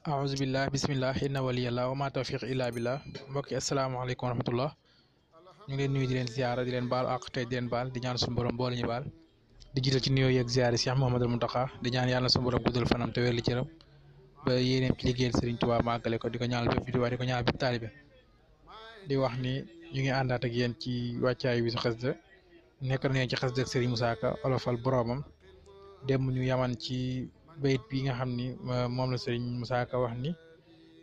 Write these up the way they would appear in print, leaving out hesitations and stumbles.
aousubillah bismillah inna waliyallah wa ma tawfiq illa billah mbokki asalaamaaleykum wa rahmatullah ñu ngi leen nuyu di leen ziara di leen baal ak tey di leen baal di ñaan suñu borom boole ñu baal di jiital ci nuyoo yeeg ziara Cheikh Mouhamadul Mountakha di ñaan yàlla suñu borom guddal fanam te wér li cëram ba yéeneem ci liggéeyal Serigne Touba màggale ko di ko ñaanal bépp di ko ñaanal bépp taalibe di wax ni ñu ngi àndaat ak yéen ci wàccaayu bisu xasida nekk nañu ci xasida ak Serigne Moussa Ka olofal boromam dem ñu yaman ci bayit bi nga xam ni moom la Serigne Moussa Ka wax ni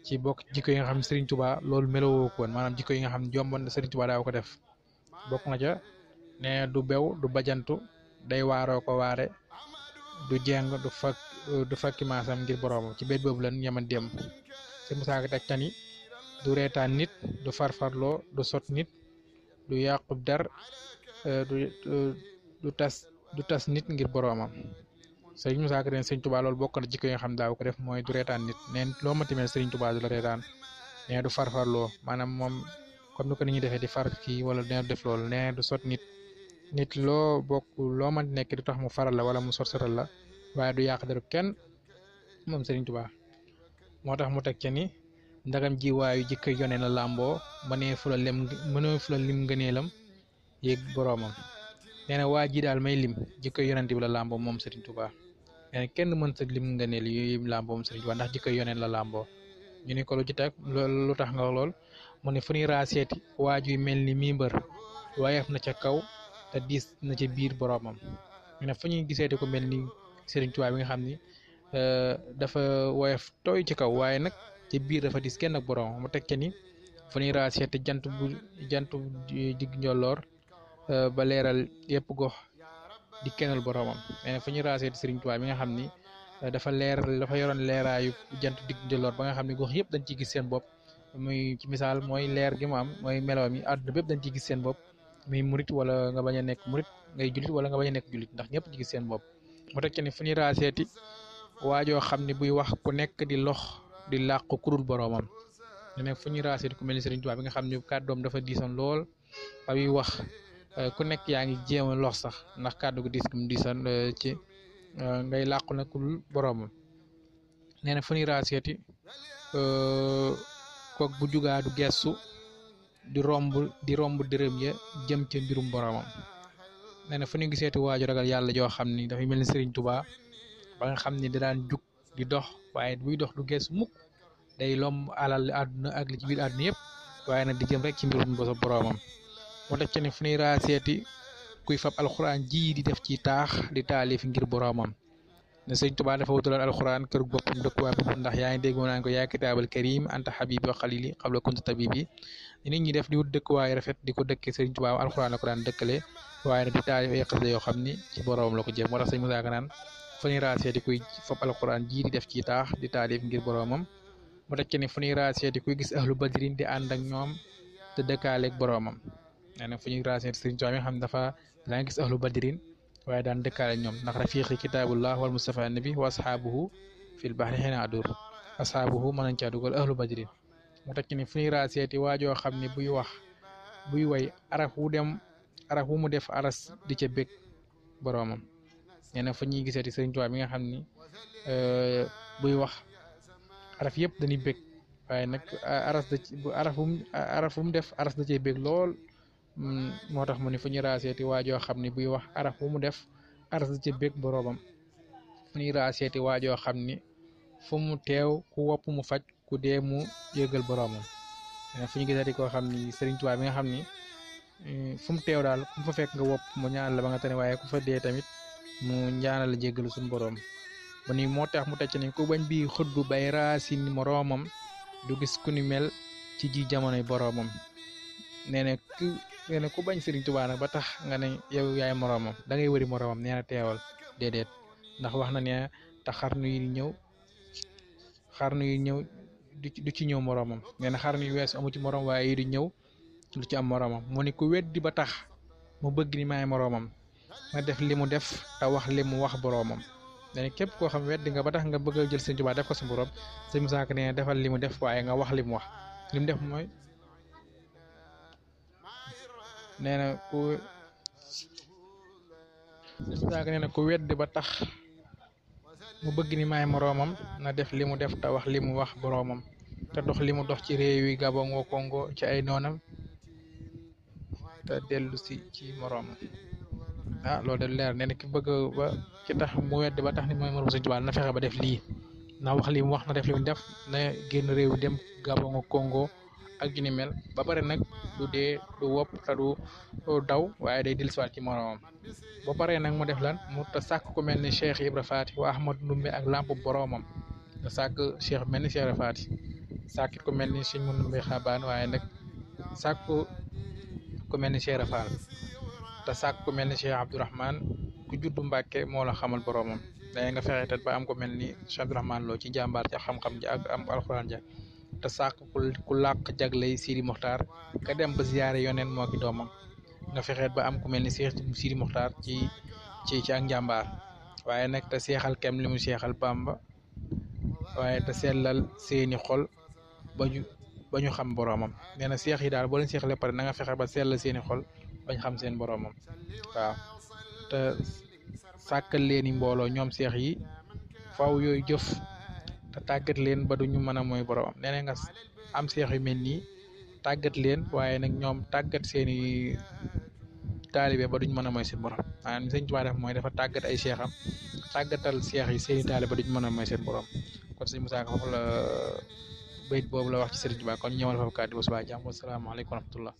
ci bokk jikko yi nga xam ne Serigne Touba loolu melowoo ko woon maanaam jikko yi nga xam ne jomboon na Serigne Touba daaw ko def bokk na ca ne du bew du bajantu day waaroo ko waare du jeng du fakki maasam ngir boroomam ci bayit boobu lan yaman dem Serigne Moussa Ka teg tani du reetaan nit du farfarloo du sot nit du yàqub der du tas nit ngir boroomam Serigne Moussa Ka den Serigne Touba loolu bokk na jikko yi nga xam daaw ko def mooy du reetaan nit neen loo ma timel Serigne Touba du la reetaan nee du farfarloo maanaam moom comme ni ko nit ñi defee di far kii wala nee def loolu nee du sot nit loo bokk loo mën nekk du tax mu faral la wala mu sotal la waaye du yàq deru kenn moom Serigne Touba moo tax mu teg ca ni ndagam ji waayu jikko yone la làmboo mënee fu la lim ngëneelam yéeg boroomam nee na waa ji daal may lim jikko yonent bi la làmboo moom Serigne Touba nee na kenn mën sa lim ngëneel yu làmboo moom Serigne Touba ndax jikko yoneen la làmboo ñu ni ko lu ci teg lu tax nga lool mu ne fu ñuy raaseeti waajuy mel ni mii mbër waayef na ca kaw te diis na ca biir boroomam ñu ne fu ñuy giseeti ko mel ni Serigne Touba bi nga xam ni dafa woyof tooy ci kaw waaye nag ci biir dafa diis kenn ak boroomam mu teg ca ni fu ñuy raaseeti jant digg njolloor ba leeral yëpp gox di kennal boroomam nee na fu ñuy raaseeti Serigne Touba bi nga xam ni dafa yoroon leeraayu jant digg njolloor ba nga xam ne gox yëpp dañ ciy gis seen bopp muy ci misaal mooy leer gi mu am mooy meloo mi àdduna bépp dañ ciy gis seen bopp muy murit wala nga bañ a nekk murit ngay julit wala nga bañ a nekk julit ndax ñëpp ci gis seen bopp mu teg ci ne fu ñuy raaseeti waajoo xam ne buy wax ku nekk di lox di làqu kurul boroomam ne nag fu ñuy raaseeti ku mel ni Serigne Touba bi nga xam ne kàddoom dafa diisoon lool ba muy wax ku nekk yaa ngi jéem a lox sax ndax kàddu gu diis gum diisoon ci ngay làqu na kurul boroomam nee na fu ñuy raaseeti kook bu jugaa du gestu di romb dërëm ya jëm ca mbirum boroomam nee na fu ñu giseeti waaju ragal yàlla joo xam ni dafay mel ni Serigne Touba ba nga xam ni da daan jug di dox waaye buy dox du gestu mukk day lomb alal àdduna ak li ci biir àdduna yëpp waaye nag di jëm rek ci mbirum boroomam moo tax ci ne fu ñuy raaseeti kuy fab alxuraan ji di def ci taax di taalif ngir boroomam ne Serigne Touba dafa wutaloon alxuraan kër boppam dëkkuwaay boppam ndax yaa ngi dégg mu naan ko yaa kitaabal karim anta habibi wa xalili xabla kunta tabibi nit ñi def di wut dëkkuwaay rafet di ko dëkkee Serigne Touba alxuraan la ko daan dëkkale waaye nag di taalif ay xasida yoo xam ni ci boroomam la ko jëm moo tax Serigne Moussa Ka naan fu ñuy raaseeti kuy fab alxuraan ji di def ci taax di taalif ngir boroomam mu teg ci ne fu ñuy raaseeti kuy gis ahlu badrin di ànd ak ñoom te dëkkaaleeg boroomam nee na fu ñuy raaseeti Serigne Touba mi nga xam ne dafa daan gis ahlu badrin waaye daan dëkkaale ñoom ndax rafiqi kitaabullah wal mustafa nabi wa ashaabuhu fil bahri xina adur ashaabuhu mën nañ caa dugal ahlu badrin mu teg ci ni fu ñuy raaseeti waajoo xam ne buy way araf wu mu def aras di ca bég boroomam nee na fu ñuy giseeti Serigne Touba mi nga xam ni buy wax araf yëpp dañuy bég waaye nag araf wu mu def aras da cee bég lool moo tax mu ne fu ñu raaseeti waajoo xam ne buy wax araf wu mu def aras da ca bég boroomam fu ñuy raaseeti waajoo xam ni fu mu teew ku wopp mu faj ku dee mu yëgal boroomam fu ñu gisati koo xam ni Serigne Touba bi nga xam ni fu mu teew daal ku mu fa fekk nga wopp mu ñaanal la ba nga tane waaye ku fa dee tamit mu ñaanal la jéggalu suñu boroom ba ni moo tax mu tecc ni ku bañ bi xuddu bay raasin moroomam du gis ku ni mel ci ji jamonoy boroomam nee na ku bañ Serigne Touba nag ba tax nga ne yow yaay moroomam da ngay wëri moroomam nee na teewal déedéet ndax wax na ne te xarnu yi ñëw du ci ñëw moroomam nee na xarnu yu weesu amu ci moroom waaye yi di ñëw lu ci am moroomam mu ni ku weddi ba tax mu bëgg ni maay moroomam nga def li mu def te wax li mu wax boroomam nee na képp koo xam weddi nga ba tax nga bëgg a jël Serigne Touba def ko sa borom Serigne Moussa Ka nee na defal li mu def waaye nga wax li mu wax li mu def mooy nee na ku weddi ba tax mu bëgg ni maay moroomam na def li mu def te wax li mu wax boroomam te dox li mu dox ci réew yi Gabon wa Congo ci ay noonam te dellu si ci moroomam loolu de leer nee na ki bëgg ba ki tax mu wedd ba tax ni mooy moroom Sëñ Tuubaa na fexe ba def lii na wax li mu wax na def li mu def na génn réew dem Gabon wa Congo ak yu ni mel ba pare nag du dee du wopp te du daw waaye day dellusiwaat ci moroomam ba pare nag mu def lan mu te sàkk ku mel ni Cheikh Ibra Faati wa Ahmad Ndumbe ak lamp boroomam te sàkk Cheikh mel ni Cheikh Ibra Faati sàkkit ku mel ni Sëñ Mu Ndumbe Xabaan waaye nag sàkk ku mel ni Cheikh Ibra Faal te sàkk ku mel ni Cheikh Abdourahman ku juddu Mbàkke moo la xamal boroomam day nga fexe tet ba am ko mel ni Cheikh Abdourahman Lo ci jàmbaar ja xam-xam ji ak am alxuraan ja te sàkk ku làq jagley Sidi Moxtaar ka dem ba ziyaare yoneen moo ki doomam nga fexeet ba am ku mel ni Seex Sidi Moxtaar ci ak njàmbaar waaye nag te seexal kem li mu seexal Bàmba waaye te sellal seeni xol ba ñu xam boroomam nee na seex yi daal boo leen seexalee pare na nga fexe ba sellal seeni xol bañ xam seen boroomam waaw te sàkkal leeni mbooloo ñoom seex yi faw yooyu jëf te tàggat leen ba duñu mën a mooy boroomam nee na nga am seex yu mel nii tàggat leen waaye nag ñoom tàggat seeni taalibe ba duñ mën a mooy seen borom maanaam Sëñ Tuubaa def mooy dafa tàggat ay seexam tàggatal seex yi seeni taalibe ba duñ mën a mooy seen borom kon Sëñ Musaa Ka foofu la bayit boobu la wax ci Sëriñ Tuubaa kon ñëwal foofu kàddu ba subaa jàmm wasalaamaaleykum wa rahmatullah